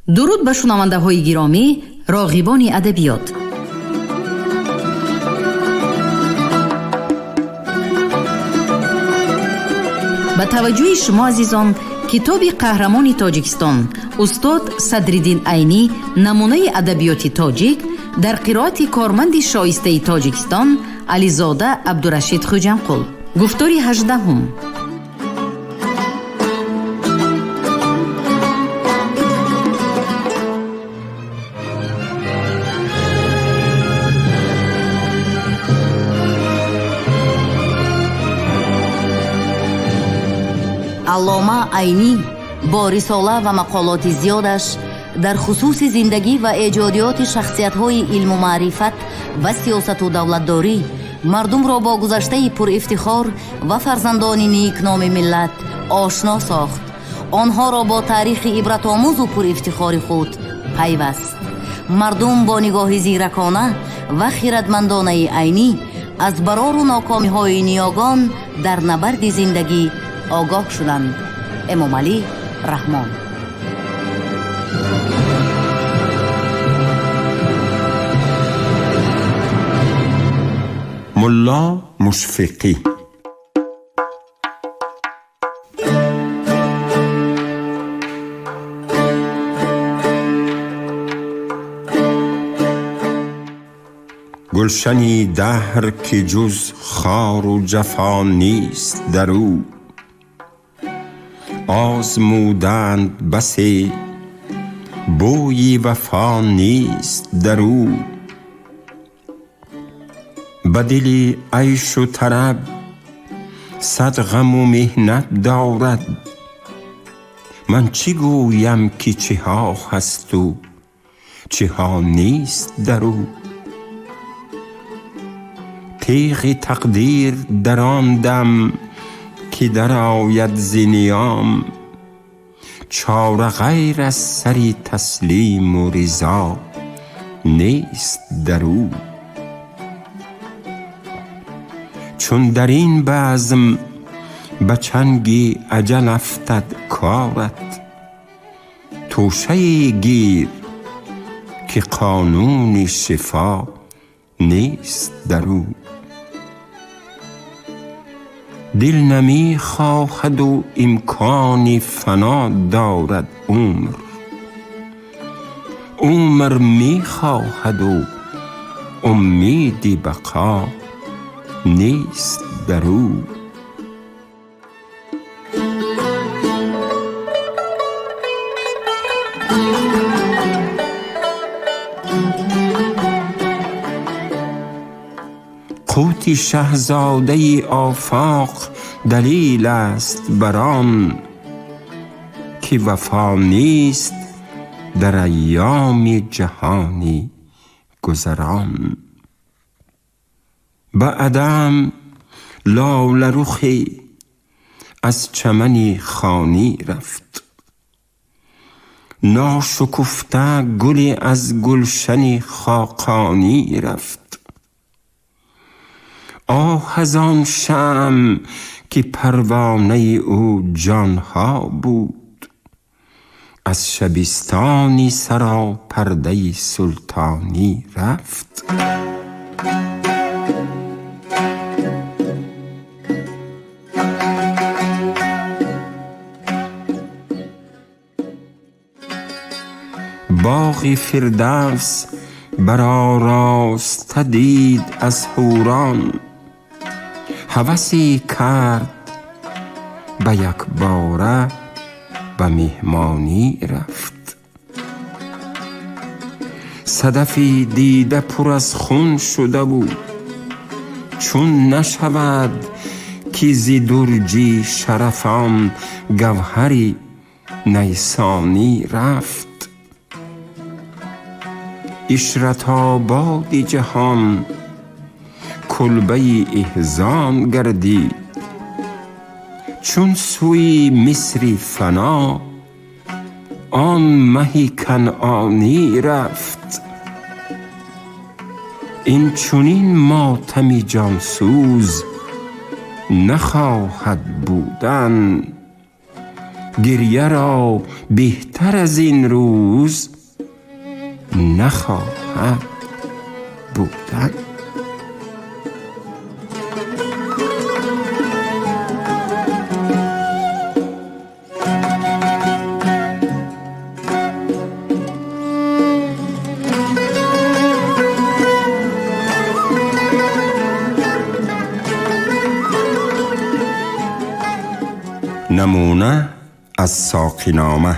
Дуруд ба шунавандаҳои гиромӣ, роғибони адабиёт. Ба таваҷҷӯҳи шумо, азизон, китоби қаҳрамони Тоҷикистон устод Садриддин Айнӣ, намунаи адабиёти тоҷик, дар қироати корманди шоистаи Тоҷикистон Ализода Абдурашид Хуҷамқул. Гуфтори 18-ум. Аллома Айнӣ бо рисола ва мақолоти зиёдаш дар хусуси зиндагӣ ва эҷодиёти шахсиятҳои илму маърифат ва сиёсату давлатдорӣ мардумро бо гузаштаи пурифтихор ва фарзандони никноми миллат ошно сохт, онҳоро бо таърихи ибратомӯзу пурифтихори худ пайваст. Мардум бо нигоҳи зиракона ва хиратмандонаи Айнӣ аз барору нокомиҳои ниёгон дар набарди зиндагӣ огоҳ шуданд. Эмомалӣ Раҳмон. Мулло Мушфиқӣ. Гулшани даҳр ки ҷуз хору ҷафо нест дар ӯ, озмуданд басе, бӯи вафо нест дар ӯ. Ба дили айшу тараб сад ғаму меҳнат дорад, ман чӣ гӯям ки чиҳо ҳасту чиҳо нест дар ӯ. Теғи тақдир дар он дам ки дарояд зи ниём, чора ғайр аз сари таслиму ризо нест дар ӯ. Чун дар ин базм ба чанги аҷал афтад корат, тӯшае гир ки қонуни шифо нест дар ӯ. Дил намехоҳаду имкони фано дорад умр, умр мехоҳаду умеди бақо нест дар ӯ. Қути шаҳзодаи офоқ далел аст бар он ки вафо нест дар айёми ҷаҳони гузарон. Ба адам лоларухе аз чамани хонӣ рафт, ношукуфта гуле аз гулшани хоқонӣ рафт. Оҳ аз он шамъ ки парвонаи ӯ ҷонҳо буд, аз шабистони саропардаи султонӣ рафт. Боғи Фирдавс баророста дид аз ҳурон, ҳавасе кард ба якбора ба меҳмонӣ рафт. Садафи дида пур аз хун шуда буд, чун нашавад ки зи дурҷи шарафон гавҳари найсонӣ рафт. Ишратободи ҷаҳон кулбаи эҳзон гардид, чун сӯи Мисри фано он маҳи канъонӣ рафт. Ин чунин мотами ҷонсӯз нахоҳад будан, گریه را بهتر از این روز نخواهد بودن. نمونه از ساقینامه.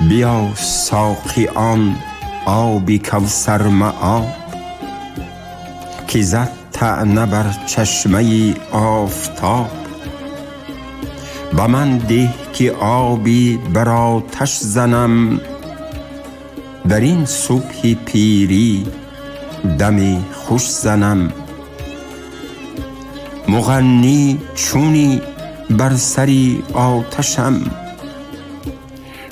بیا ساقی آن آبی کوثر مآب، که زد طعنه بر چشمه آفتاب. به من ده که آبی بر آتش زنم، در این صبح پیری دم خوش زنم. مغنی چونی بر سری آتشم،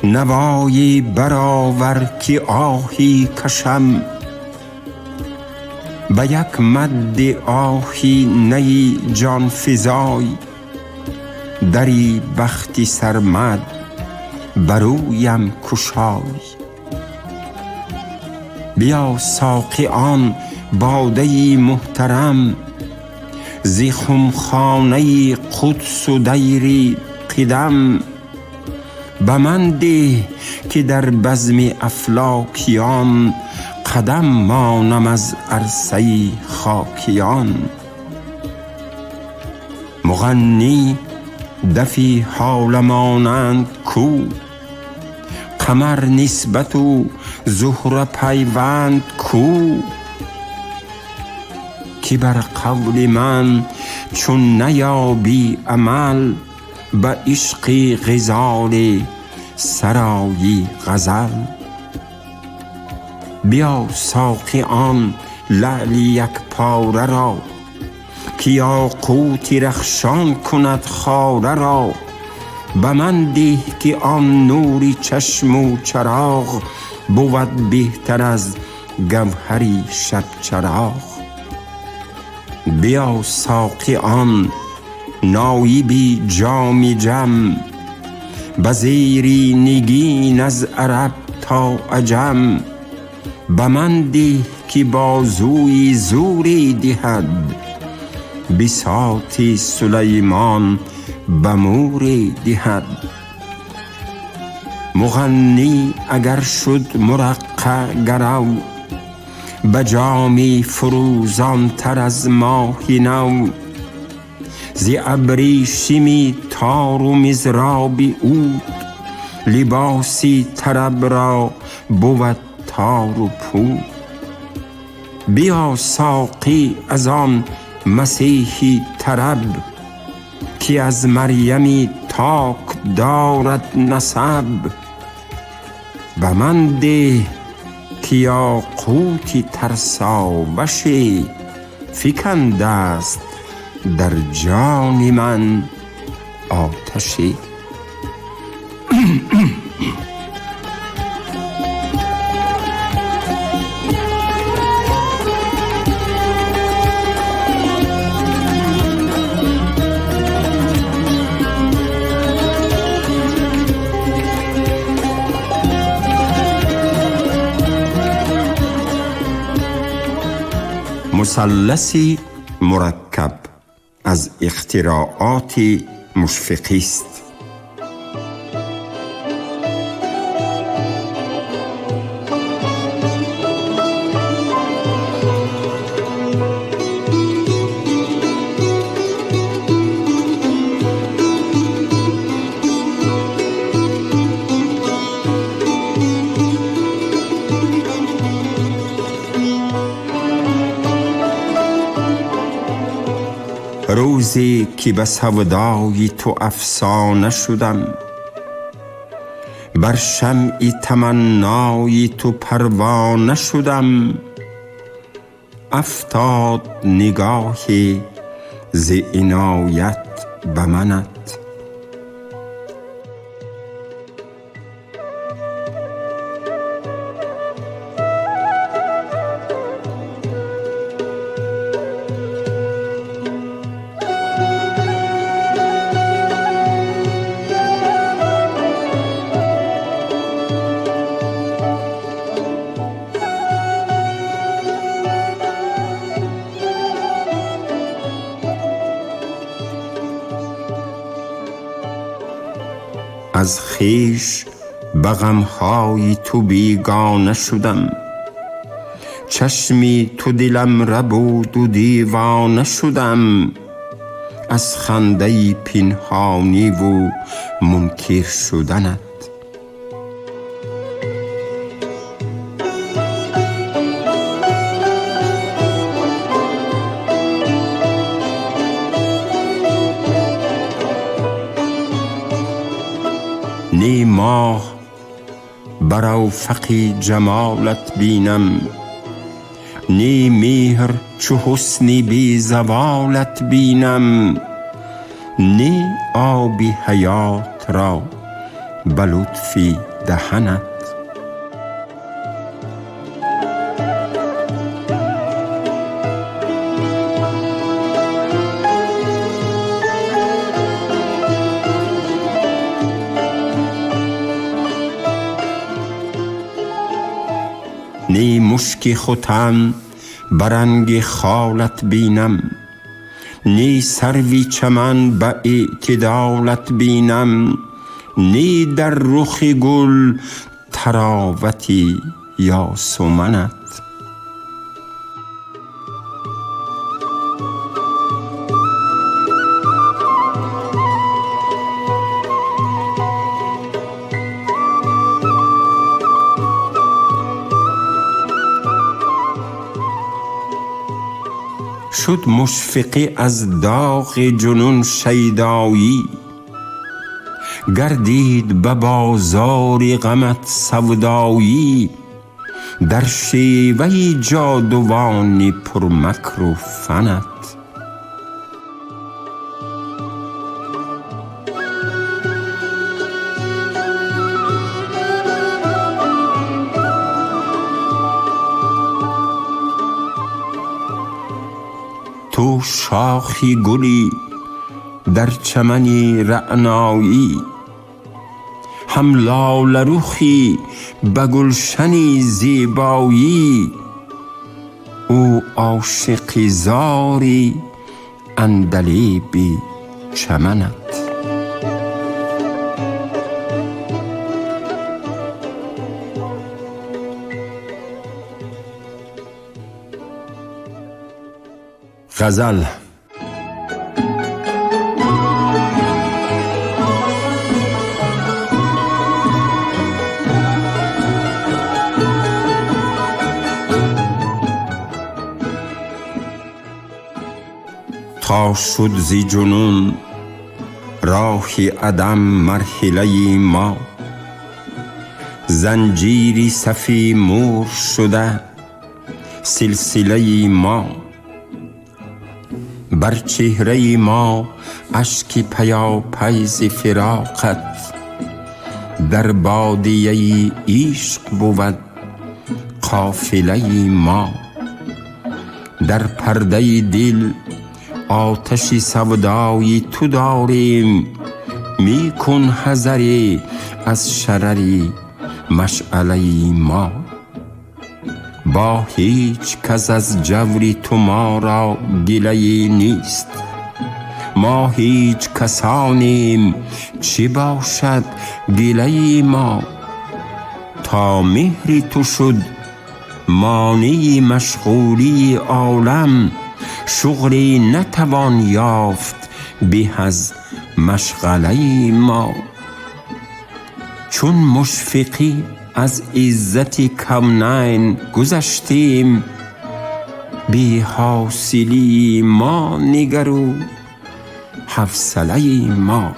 نوایی برآور که آهی کشم. به یک مد آهی نی جان فزای، دری بختی سرمد برویم کشای. بیا ساقی آن باده محترم، ز خمخانه قدس و دیر قدم. به من ده که در بزم افلاکیان، قدم مانم از عرصه خاکیان. مغنی دفی حال مانند کو، قمر نسبت و زهره پیوند کو. که بر قول من چون نیابی عمل، به عشق غزال سرایی غزل. بیا ساقی آن لعل یک پاره را، که یاقوت رخشان کند خاره را. به من ده که آن نور چشم و چراغ، بود بهتر از گوهری شب چراغ. بیا ساقی آن نایبی جام جم، به زیر نگین از عرب تا عجم. به من ده که بازوی زوری دهد، بساط سلیمان به موری دهد. مغنی اگر شد مرقع گرو، به جامی فروزان تر از ماه نو. ز ابریشمی تار و مضراب عود، لباسی طرب را بود تار و پود. بیا ساقی از آن مسیحی طرب، که از مریمی تاک دارد نسب. به من ده که یاقوت ترساوشی، فکنده است در جان من آتشی. مثلث مرکب از اختراعات مشفقی است. روزی که به سودای تو افسانه شدم، بر شمع تمنای تو پروانه شدم. افتاد نگاهی ز عنایت به منت، از خویش به غمهای تو بیگانه شدم. چشمی تو دلم ربود و دیوانه شدم. از خنده پنهانی و منکر شدنت. نی ماه بر افق جمالت بینم، نی مهر چو حسن بی زوالت بینم، نی آب حیات را به لطف دهنت. نی مشک ختن به رنگ خالت بینم، نی سروی چمن به اعتدالت بینم، نی در رخ گل طراوت یاسمنت. شد مشفقی از داغ جنون شیدایی، گردید به بازار غمت سودایی، در شیوه جادوان پرمکر و فنت. تو شاخی گلی در چمنی رعنایی، هم لاله رخی به گلشنی زیبایی، او عاشق زاری عندلیب چمنت. غزل. تا شد ز جنون راه عدم مرحله ما، زنجیری صفی مور شده سلسله ما، بر چهره ما اشک پیاپی ز فراقت، در بادیه عشق بود قافله ما، در پرده دل آتش سودای تو داریم، می کن حذری از شرر مشعله ما، با هیچ کس از جور تو ما را گله نیست، ما هیچ کسانیم چه باشد گله ما، تا مهر تو شد مانع مشغولی عالم، شغلی نتوان یافت به از مشغله ما، چون مشفقی از عزت کونین گذشتیم، بی حاصلی ما نگر و حوصله ما.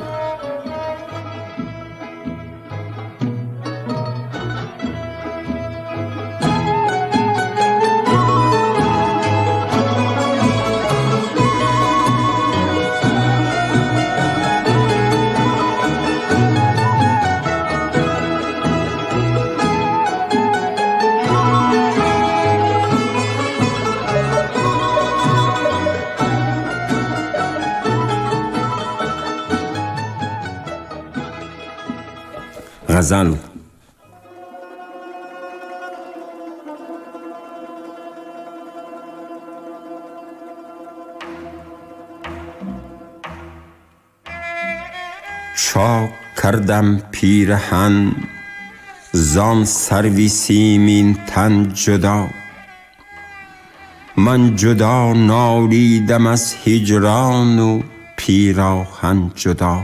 غزل. چاک Кардам пираҳан зон сарви симин тан ҷудо. Ман ҷудо нолидам аз ҳиҷрону пироҳан ҷудо.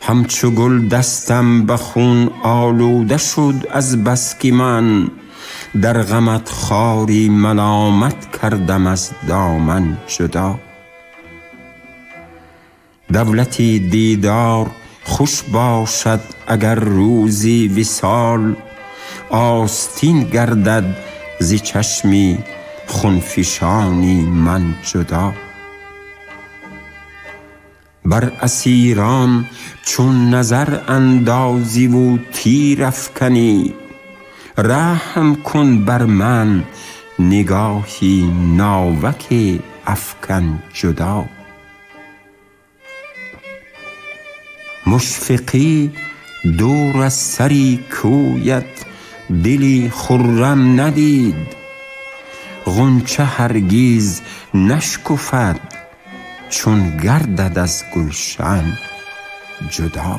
Ҳамчу гул дастам ба хун олуда шуд аз бас ки ман дар ғамат хори маломат кардам аз доман ҷудо. Давлати дидор хуш бошад агар рӯзи висол, остин гардад зи чашми хунфишони ман ҷудо. Бар асирон чун назар андозиву тир афканӣ, раҳм кун бар ман нигоҳи наваки афкан ҷудо. Мушфиқӣ дур аз сари кӯят дили хуррам надид, ғунча ҳаргиз нашкуфад чун гардад аз гулшан ҷудо.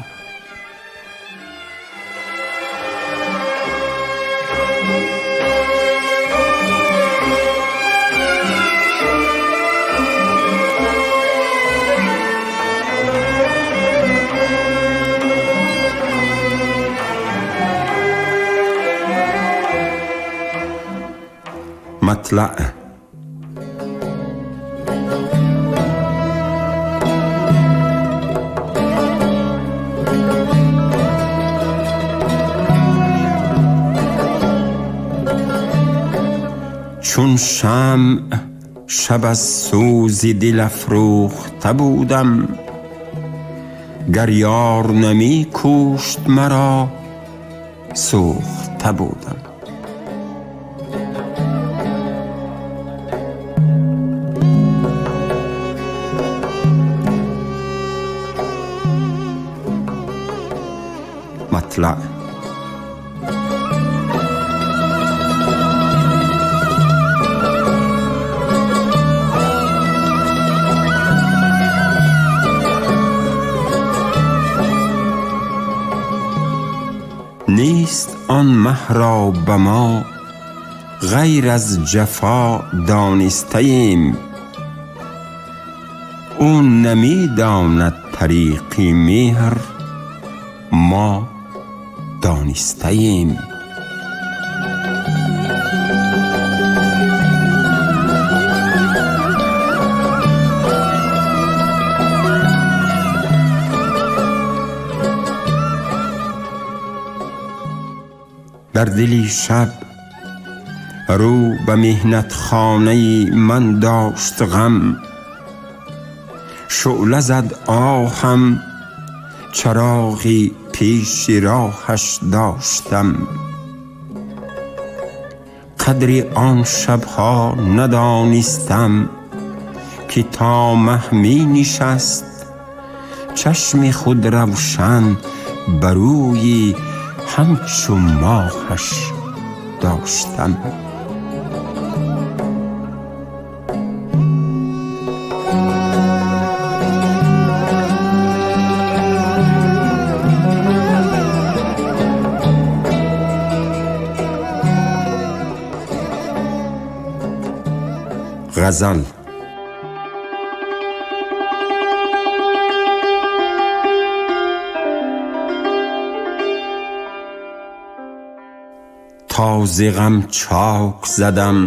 Матлаъ. Чун шамъ шаб аз сӯзи дил афрӯхта будам, гар ёр намекушт маро сӯхта будам. Матлаъ. Нест он маҳро ба мо ғайр аз ҷафо донистаем, ӯ намедонад тариқи меҳр, мо донистаем. Дар дили шаб рӯ ба меҳнатхонаи ман дошт ғам, шӯъла зад оҳам чароғи пеши роҳаш доштам. Қадри он шабҳо надонистам ки то маҳ менишаст, чашми худ равшан ба рӯи ҳамчу моҳаш доштам. Ғазал. تا ز غم چاک زدم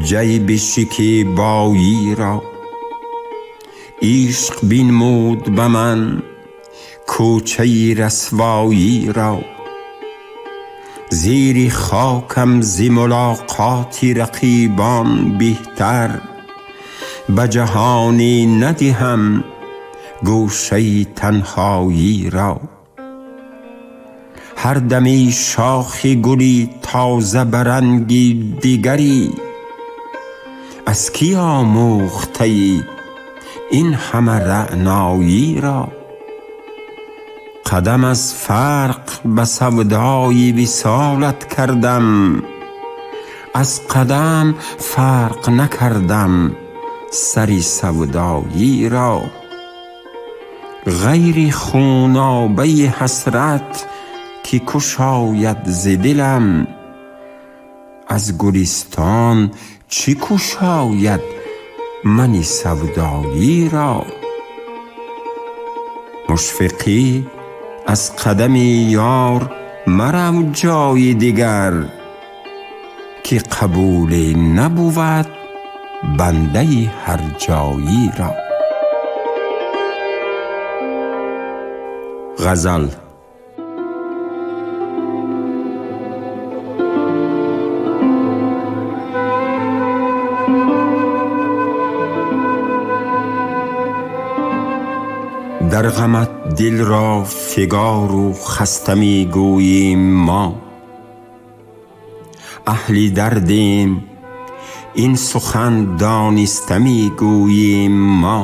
جیب شکیبایی را، عشق بنمود به من کوچه رسوایی را. زیر خاکم ز ملاقات رقیبان بهتر، به جهانی ندهم گوشه تنهایی را. هر دمی شاخ گلی تازه به رنگ دیگری، از کی آموخته ای این همه رعنایی را؟ قدم از فرق به سودای وصالت کردم، از قدم فرق نکردم سری سودایی را. Ғайри хунобаи ҳасрат ки кушояд зи дилам, аз гулистон чӣ кушояд мани савдоиро? Мушфиқӣ аз қадами ёр марав ҷои дигар, ки қабуле набувад бандаи ҳарҷоиро. Ғазал. Дар ғамат дилро фигору хаста мегӯем мо, аҳли дардем ин сухан дониста мегӯем мо.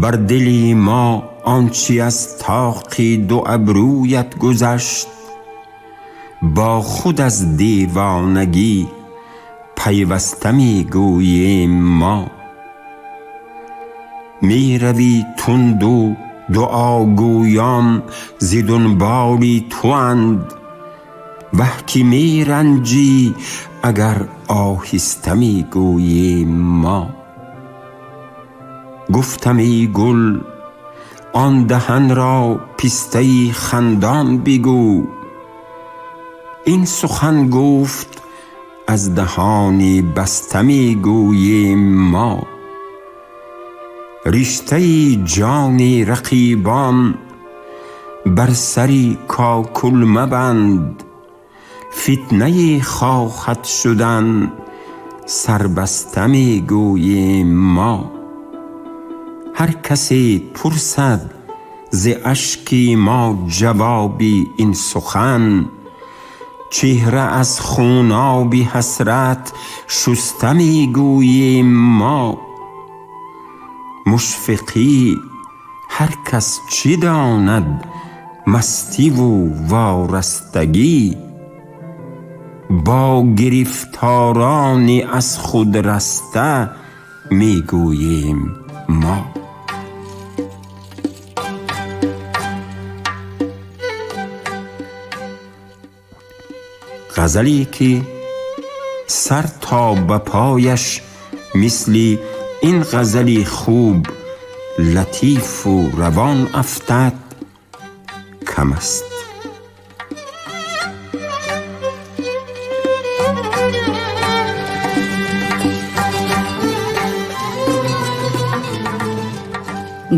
Бар дили мо он чи аз тоқи ду абрӯят гузашт, бо худ аз девонагӣ пайваста мегӯем мо. Меравӣ тунду дуогӯён зи дунболи туанд, ваҳ ки меранҷӣ агар оҳиста мегӯем мо. Гуфтам эй гул он даҳанро пистаи хандон бигӯ, ин сухан гуфт аз даҳони баста мегӯем мо. Риштаи ҷони рақибон бар сари кокул мабанд, фитнаи хоҳад шудан сарбаста мегӯем мо. Ҳар касе пурсад зи ашки мо ҷавоби ин сухан, чеҳра аз хуноби ҳасрат шуста мегӯем мо. Мушфиқӣ ҳар кас чӣ донад мастиву ворастагӣ, бо гирифторони аз худ раста мегӯем мо. Ғазале ки сар то ба пояш мисли ин ғазали хуб латифу равон афтад кам аст.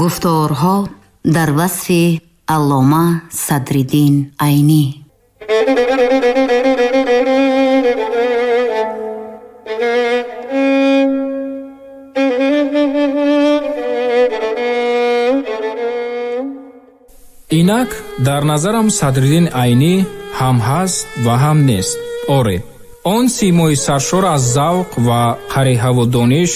Гуфторҳо дар васфи Аллома Садриддин Айнӣ. Инак дар назарам Садриддин Айнӣ ҳам ҳаст ва ҳам нест. Оре, он симои саршор аз завқ ва қариҳаву дониш,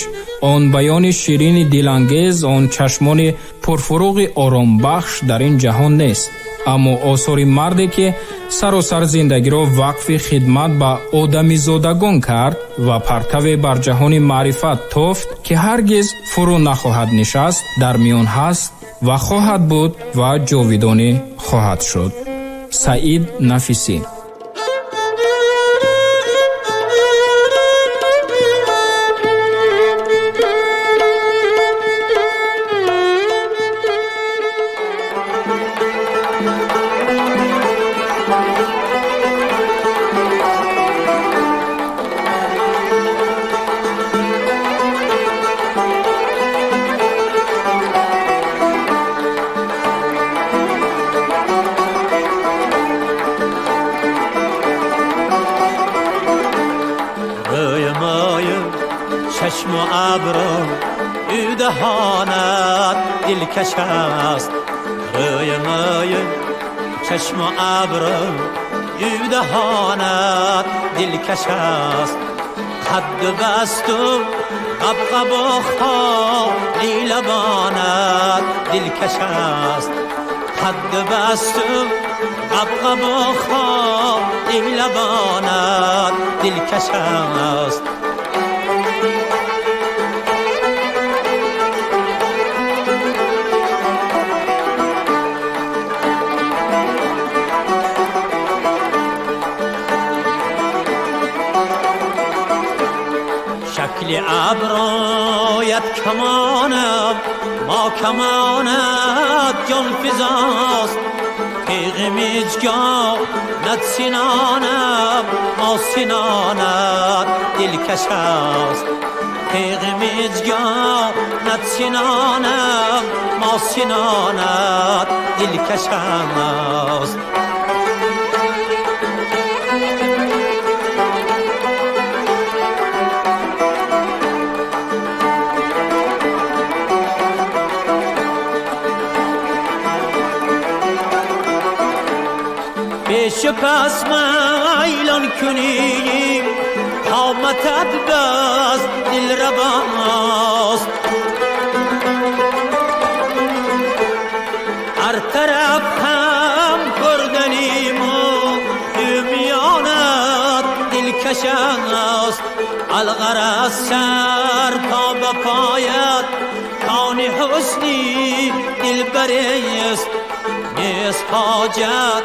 он баёни ширини дилангез, он чашмони пурфуруғи оромбахш дар ин ҷаҳон нест. Аммо осори марде ки саросар зиндагиро вақфи хидмат ба одамизодагон кард ва партаве бар ҷаҳони маърифат тофт, ки ҳаргиз фурӯ нахоҳад нишаст, дар миён ҳаст ва хоҳад буд ва ҷовидонӣ хоҳад шуд. Саид Нафисӣ. Чашму абру даҳонат дилкаш аст, рӯи мӯю чашму абру даҳонат дилкаш аст. Қадду басту ғабғабу холи лабонат дилкаш аст. Қадду басту ғабғабу холи лабонат дилкаш аст. تیر ابرویت کمانم ما کمانت جان فزاست تیغ مژگانت سنانم ما سنانت دلکش است تیغ مژگانت سنانم ما سنانت دلکش است. پیش پس میلان کنیم قامتت بس دل رباست هر طرف هم خوردنیم و میانت دلکش است الغرض سر تا به پایت کان حسنی دلبر است نیست حاجت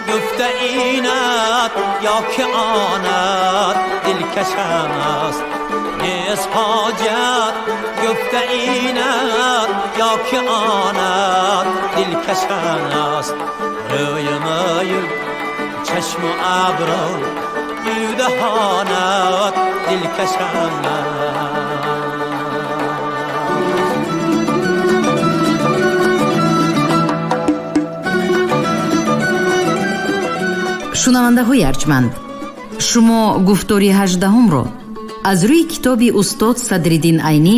گفته اینت یا که آنت دلکش است نیست حاجت گفته اینت یا که آنت دلکش است روی مایل چشم و ابرو دهانت دلکش است. Шунавандаҳои арҷманд, шумо гуфтори 18-ҳумро аз рӯи китоби устод Садриддин Айнӣ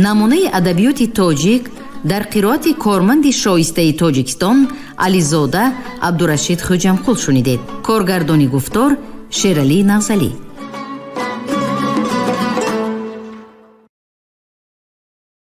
намунаи адабиёти тоҷик дар қироати корманди шоистаи Тоҷикистон Ализода Абдурашид Хӯҷамқул шунидед. Коргардони гуфтор Шералӣ Нағзалӣ.